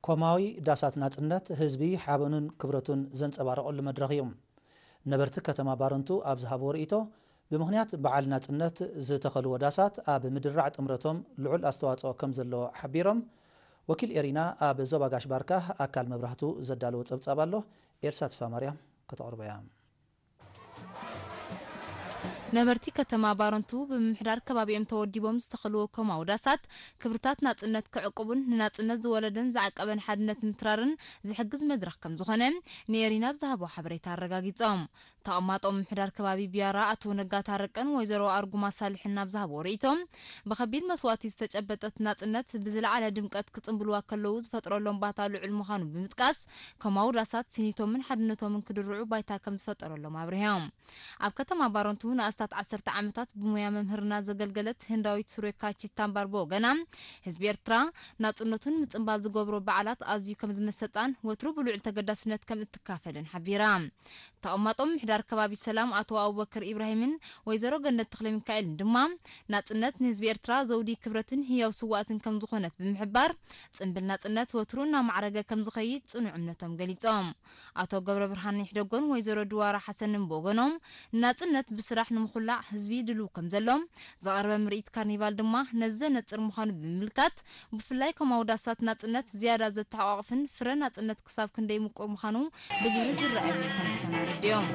ኮማዊ ዳሳት ናጽነት ህዝቢ ሓበኑን ክብረቱን ዘንጸባረቐሉ መድረኽ እዩ። ነበርቲ ከተማ ባረንቱ ኣብ ዝሃብዎ ርእይቶ፣ ብምኽንያት በዓል ናጽነት ዝተኸልዎ ዳሳት ኣብ ምድራዕ ጥምረቶም ልዑል ኣስተዋጽኦ ከም ዘለዎ ሓቢሮም። ወኪል ኤሪና ኣብ ዞባ ጋሽ ባርካ ኣካል መብራህቱ ዘዳለዎ ጸብጻብ ኣሎ። ኤልሳ ተስፋማርያም ከተቕርቦ እያ። ነበርቲ ከተማ ባረንቱ ብምምሕዳር ከባቢኦም ተወዲቦም ዝተኸልዎ ኮማዊ ዳሳት ክብርታት ናጽነት ክዕቁቡን ንናጽነት ዝወለደን ዝዓቀበን ሓድነት ምትራርን ዝሕግዝ መድረኽ ከም ዝኾነ ንኤሪና ኣብ ዝሃቦ ሓበሬታ ኣረጋጊጾም። ተቐማጦ ምምሕዳር ከባቢ ቢያራ ኣቶ ነጋ ታረቀን ወይዘሮ ኣርጉማ ሳልሕን ኣብ ዝሃብዎ ርእይቶም፣ ብኸቢድ መስዋእቲ ዝተጨበጠት ናጽነት ብዝለዓለ ድምቀት ክጽንብልዋ ከለዉ ዝፈጥረሎም ባታ ልዑል ምዃኑ ብምጥቃስ፣ ኮማዊ ዳሳት ስኒቶምን ሓድነቶምን ክድርዑ ባይታ ከም ዝፈጠረሎም ኣብሪሆም። ኣብ ከተማ ባረንቱ ንኣስታት ዓሰርተ ዓመታት ብሞያ መምህርና ዘገልገለት ህንዳዊት ሱሬካ ቺታምባር ብወገና፣ ህዝቢ ኤርትራ ናጽነቱን ምጽንባል ዝገብሮ በዓላት ኣዝዩ ከም ዝመሰጣን ወትሩ ብልዑል ተገዳስነት ከም እትካፈልን ሓቢራ። ተቐማጦ ምምሕዳር ከባቢ ሰላም ኣቶ ኣቡበከር ኢብራሂምን ወይዘሮ ገነት ተኽለ ሚካኤልን ድማ፣ ናጽነት ንህዝቢ ኤርትራ ዘውዲ ክብረትን ህያው ስዋእትን ከም ዝኾነት ብምሕባር፣ ጽንብል ናጽነት ወትሩ እናማዕረገ ከም ዝኸይድ ጽኑዕ እምነቶም ገሊጾም። ኣቶ ገብረ ብርሃን ይሕደጎን ወይዘሮ ድዋራ ሓሰንን ብወገኖም፣ ናጽነት ብስራሕ ንምኹላዕ ህዝቢ ድልው ከም ዘሎ፣ ዝቐረበ ምርኢት ካርኒቫል ድማ ነዚ ዘነጽር ምዃኑ ብምምልካት፣ ብፍላይ ኮማዊ ዳሳት ናጽነት ዝያዳ ዘተሓቋቕፍን ፍረ ናጽነት ክሳብ ክንደይ ምቁር ምዃኑ ብግብሪ ዝረኣየሉ ከም ዝኾነ ኣረዲኦም።